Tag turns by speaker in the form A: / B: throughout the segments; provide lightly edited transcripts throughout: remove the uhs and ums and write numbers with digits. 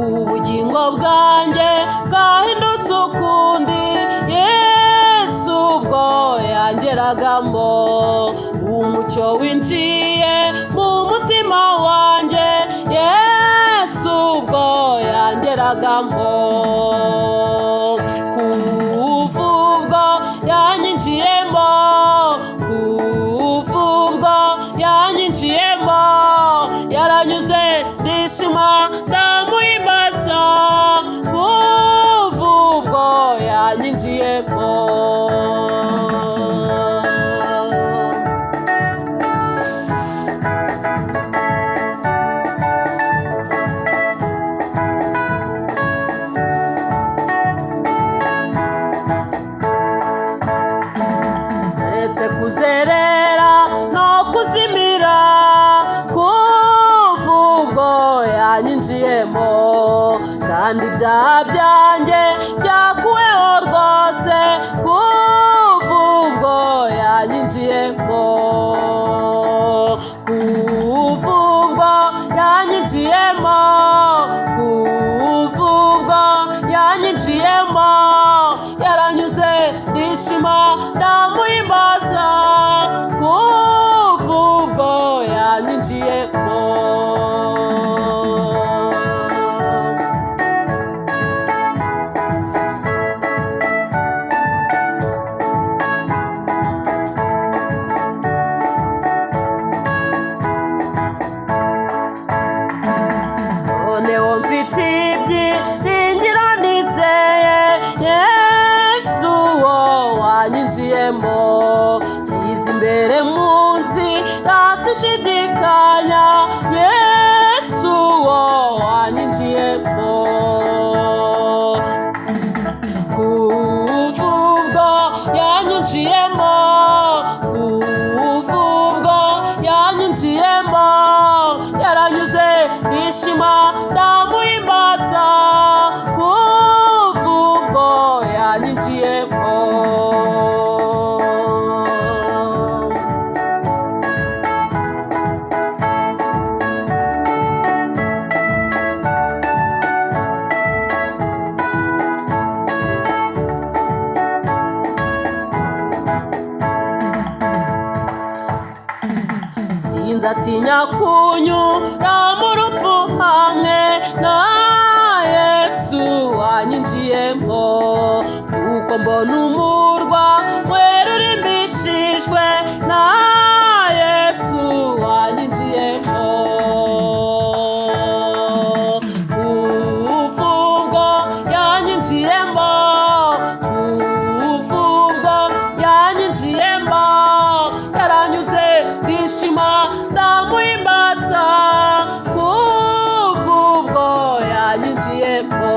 A: Ubugingo bwanjye bwahindutse ukundi, Yesu ubwo yangeragamo. Umucyo winjiye mu mutima wanjye, Yesu ubwo yangeragamo. Kuva ubwo yanyinjiyemo, kuva ubwo yanyinjiyemo, yaranyuze ndishima ndamuhimbaza, kuva ubwo yanyinjiyemo. Naretse kuzerera no kuzimira, kuva ubwo yanyinjiyemo, kandi ibyaha byanjye byakuweho rwose, kuva ubwo yanyinjiyemo. Kuva ubwo yanyinjiyemo, kuva ubwo yanyinjiyemo, yaranyuze ndishima ndamuhimbaza, kuva ubwo yanyinjiyemo. Noneho mfite ibyiringiro nizeye Yesu uwo wanyinjiyemo, nshyize imbere mu nzira sinshidikanya, Yesu uwo wanyinjiyemo. Kuva ubwo yanyinjiyemo, kuva ubwo yanyinjiyemo, yaranyuze ndishima ndamuhimbaza, kuva ubwo yanyinjiyemo. Sinzatinya kunyura mu rupfu hamwe na Yesu wanyinjiyemo, kuko mbona umurwa wera urimbishijwe na Yesu wanyinjiyemo. Kuva ubwo yanyinjiyemo, kuva ubwo yanyinjiyemo, yaranyuze ndishima ndamuhimbaza, kuva ubwo yanyinjiyemo.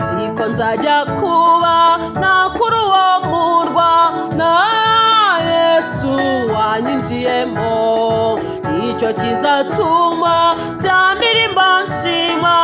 A: Siko nzajya kuba nakuri uwo murwa na Yesu wanyinjiyemo, nicyo kizatuma byandirimba nshima.